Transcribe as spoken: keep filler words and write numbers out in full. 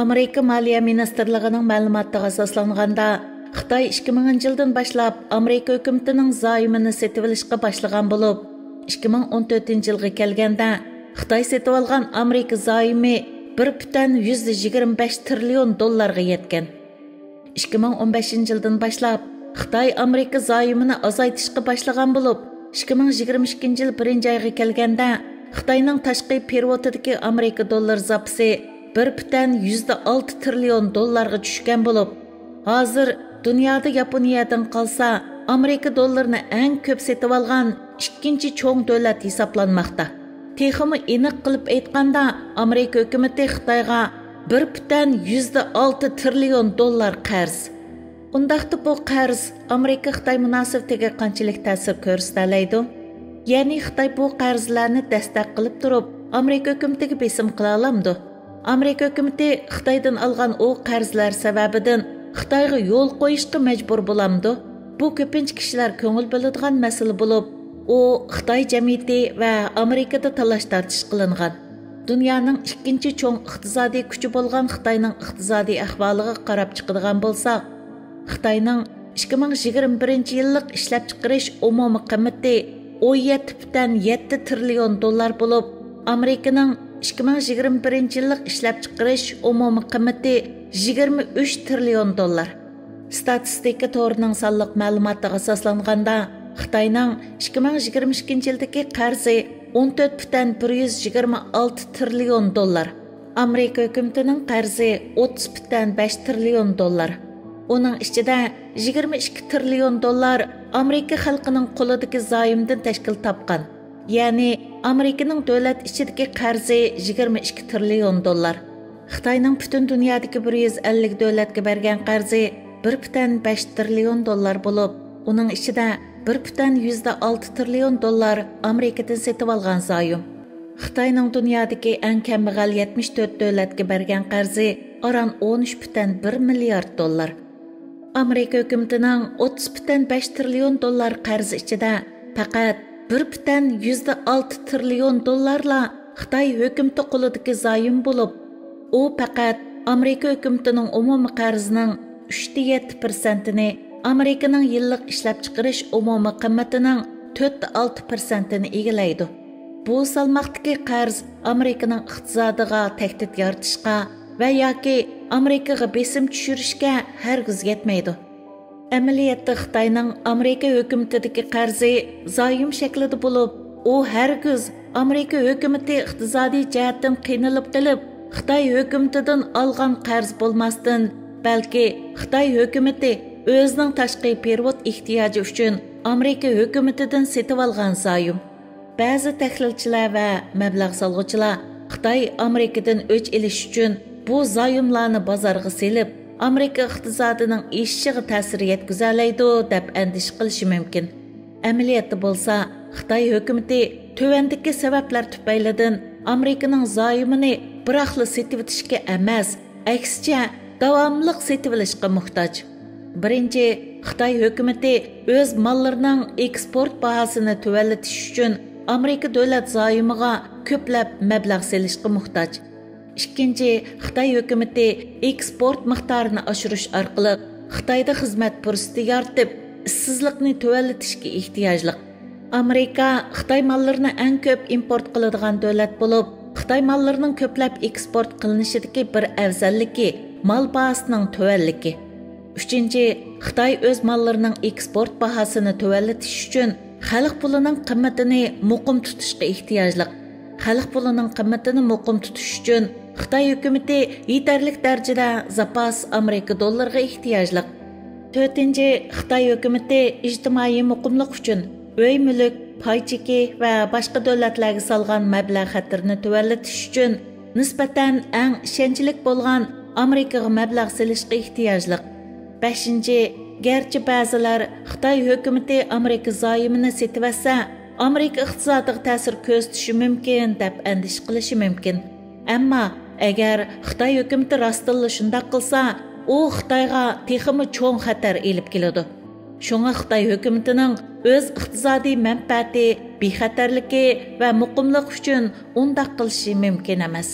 ئامېرىكا مالىيە مىنىستىرلىقىنىڭ مەلۇماتىغا ئاساسلانغاندا، خىتاي ئىككى مىڭىنچى يىلدىن باشلاپ ئامېرىكا ھۆكۈمىتىنىڭ زايومىنى سېتىۋېلىشقا باشلىغان بولۇپ، ئىككى مىڭ ئون تۆتىنچى يىلغا كەلگەندە، خىتاي سېتىۋالغان ئامېرىكا زايومى بىر پۈتۈن يۈزدە يىگىرمە بەش تىرىليون دوللارغا يەتكەن. ئىككى مىڭ ئون بەشىنچى يىلدىن باشلاپ، خىتاي ئامېرىكا زايومىنى ئازايتىشقا باشلىغان بولۇپ، ئىككى مىڭ يىگىرمە ئىككىنچى يىل بىرىنچى ئايغا كەلگەندە، خىتاينىڭ تاشقى پېرېۋوتىدىكى ئامېرىكا دوللىرى زاپىسى بىر پۈتۈن يۈزدە ئالتە تىرىليون دوللارغا چۈشكەن بولۇپ، ھازىر دۇنيادا ياپونىيەدىن قالسا، ئامېرىكا دوللىرىنى ئەڭ كۆپ سېتىۋالغان ئىككىنچى چوڭ دۆلەت ھېسابلانماقتا. تېخىمۇ ئېنىق قىلىپ ئېيتقاندا، ئامېرىكا ھۆكۈمىتى خىتايغا بىر پۈتۈن يۈزدە ئالتە تىرىليون دوللار قەرز. ئۇنداقتا بۇ قەرز ئامېرىكا-خىتاي مۇناسىۋىتىگە قانچىلىك تەسىر كۆرسىتەلەيدۇ؟ يەنى خىتاي بۇ قەرزلەرنى دەستەك قىلىپ تۇرۇپ، ئامېرىكا ھۆكۈمىتىگە بېسىم قىلالامدۇ؟ ئامېرىكا ھۆكۈمىتى خىتايدىن ئالغان ئۇ قەرزلەر سەۋەبىدىن خىتايغا يول قويۇشقا مەجبۇر بولامدۇ؟ بۇ كۆپىنچە كىشىلەر كۆڭۈل بۆلىدىغان مەسىلە بولۇپ، ئۇ خىتاي جەمئىيىتى ۋە ئامېرىكىدا تالاش-تارتىش قىلىنغان. دۇنيانىڭ ئىككىنچى چوڭ ئىقتىسادىي كۈچى بولغان خىتاينىڭ ئىقتىسادىي ئەھۋالىغا قاراپ چىقىدىغان بولساق، خىتاينىڭ ئىككى مىڭ يىگىرمە بىرىنچى يىللىق ئىشلەپچىقىرىش ئومۇمىي قىممىتى ئون يەتتە پۈتۈن يەتتە تىرىليون دوللار بولۇپ، ئامېرىكىنىڭ ئىككى مىڭ يىگىرمە بىرىنچى يىللىق ئىشلەپچىقىرىش ئومۇمىي قىممىتى يىگىرمە ئۈچ تىرىليون دوللار. ستاتىستىكا تورىنىڭ سانلىق مەلۇماتىغا ئاساسلانغاندا، خىتاينىڭ ئىككى مىڭ يىگىرمە ئىككىنچى يىلدىكى قەرزى ئون تۆت پۈتۈن بىر يۈز يىگىرمە ئالتە تىرىليون دوللار. ئامېرىكا ھۆكۈمىتىنىڭ قەرزى ئوتتۇز پۈتۈن بەش تىرىليون دوللار. ئۇنىڭ ئىچىدە يىگىرمە ئىككى تىرىليون دوللار ئامېرىكا خەلقىنىڭ قولىدىكى زايومدىن تەشكىل تاپقان. يەنى ئامېرىكىنىڭ دۆلەت ئىچىدىكى قەرزى يىگىرمە ئىككى تىرىليون دوللار. خىتاينىڭ پۈتۈن دۇنيادىكى بىر يۈز ئەللىك دۆلەتكە بەرگەن قەرزى بىر پۈتۈن بەش تىرىليون دوللار بولۇپ، ئۇنىڭ ئىچىدە بىر پۈتۈن يۈزدە ئالتە تىرىليون دوللار ئامېرىكىدىن سېتىۋالغان زايوم. خىتاينىڭ دۇنيادىكى ئەڭ كەمبەغەل يەتمىش تۆت دۆلەتكە بەرگەن قەرزى ئاران ئون ئۈچ پۈتۈن بىر مىليارد دوللار. ئامېرىكا ھۆكۈمىتىنىڭ ئوتتۇز پۈتۈن بەش تىرىليون دوللار قەرزى ئىچىدە پەقەت بىر پۈتۈن يۈزدە ئالتە تىرىليون دوللارلا خىتاي ھۆكۈمىتى قولىدىكى زايوم بولۇپ، ئۇ پەقەت ئامېرىكا ھۆكۈمىتىنىڭ ئومۇمىي قەرزىنىڭ ئۈچتە يەتتە پىرسەنتىنى، ئامېرىكىنىڭ يىللىق ئىشلەپچىقىرىش ئومۇمىي قىممىتىنىڭ تۆتتە ئالتە پىرسەنتىنى ئىگىلەيدۇ. بۇ سالماقتىكى قەرز ئامېرىكىنىڭ ئىقتىسادىغا تەھدىت يارىتىشقا ۋە ياكى ئامېرىكىغا بېسىم چۈشۈرۈشكە ھەرگىز يەتمەيدۇ. ئەمەلىيەتتە خىتاينىڭ ئامېرىكا ھۆكۈمىتىدىكى قەرزى زايوم شەكلىدە بولۇپ، ئۇ ھەرگىز ئامېرىكا ھۆكۈمىتى ئىقتىسادىي جەھەتتىن قىينىلىپ قېلىپ، خىتاي ھۆكۈمىتىدىن ئالغان قەرز بولماستىن، بەلكى خىتاي ھۆكۈمىتى ئۆزىنىڭ تاشقى پېرېۋوت ئېھتىياجى ئۈچۈن ئامېرىكا ھۆكۈمىتىدىن سېتىۋالغان زايوم. بەزى تەھلىلچىلەر ۋە مەبلەغ سالغۇچىلار خىتاي ئامېرىكىدىن ئۆچ ئېلىش ئۈچۈن بۇ زايوملارنى بازارغا سېلىپ، ئامېرىكا ئىقتىسادىنىڭ ئېشىشىغا تەسىر يەتكۈزەلەيدۇ، دەپ ئەندىشە قىلىشى مۇمكىن. ئەمەلىيەتتە بولسا، خىتاي ھۆكۈمىتى تۆۋەندىكى سەۋەبلەر تۈپەيلىدىن ئامېرىكىنىڭ زايومىنى بىراقلا سېتىۋېتىشكە ئەمەس، ئەكسىچە، داۋاملىق سېتىۋېلىشقا موھتاج. بىرىنچى، خىتاي ھۆكۈمىتى ئۆز ماللىرىنىڭ ئېكسپورت باھاسىنى تۆۋەنلىتىش ئۈچۈن ئامېرىكا دۆلەت زايومىغا كۆپلەپ مەبلەغ سېلىشقا موھتاج. ئىككىنچى، خىتاي ھۆكۈمىتى ئېكسپورت مىقدارىنى ئاشۇرۇش ئارقىلىق خىتايدا خىزمەت پۇرسىتى يارىتىپ، ئىشسىزلىقنى تۆۋەنلىتىشكە ئېھتىياجلىق. ئامېرىكا خىتاي ماللىرىنى ئەڭ كۆپ ئىمپورت قىلىدىغان دۆلەت بولۇپ، خىتاي ماللىرىنىڭ كۆپلەپ ئېكسپورت قىلىنىشىدىكى بىر ئەۋزەللىكى مال باھاسىنىڭ تۆۋەنلىكى. ئۈچىنچى، خىتاي ئۆز ماللىرىنىڭ ئېكسپورت باھاسىنى تۆۋەنلىتىش ئۈچۈن خەلق پۇلىنىڭ قىممىتىنى مۇقىم تۇتۇشقا ئېھتىياجلىق. خەلق پۇلىنىڭ قىممىتىنى مۇقىم تۇتۇش ئۈچۈن خىتاي ھۆكۈمىتى يېتەرلىك دەرىجىدە زاپاس ئامېرىكا دوللىرىغا ئېھتىياجلىق. تۆتىنچى، خىتاي ھۆكۈمىتى ئىجتىمائىي مۇقىملىق ئۈچۈن ئۆي-مۈلۈك، پاي چېكى ۋە باشقا دۆلەتلەرگە سالغان مەبلەغ خەتىرىنى تۆۋەنلىتىش ئۈچۈن نىسبەتەن ئەڭ ئىشەنچلىك بولغان ئامېرىكىغا مەبلەغ سېلىشقا ئېھتىياجلىق. بەشىنچى، گەرچە بەزىلەر خىتاي ھۆكۈمىتى ئامېرىكا زايومىنى سېتىۋەتسە، ئامېرىكا ئىقتىسادىغا تەسىر كۆرسىتىشى مۇمكىن، دەپ ئەندىشە قىلىشى مۇمكىن. ئەمما ئەگەر خىتاي ھۆكۈمىتى راستتىنلا شۇنداق قىلسا، ئۇ خىتايغا تېخىمۇ چوڭ خەتەر ئېلىپ كېلىدۇ. شۇڭا خىتاي ھۆكۈمىتىنىڭ ئۆز ئىقتىسادىي مەنپەئەتى، بىخەتەرلىكى ۋە مۇقىملىقى ئۈچۈن ئۇنداق قىلىشى مۇمكىن ئەمەس.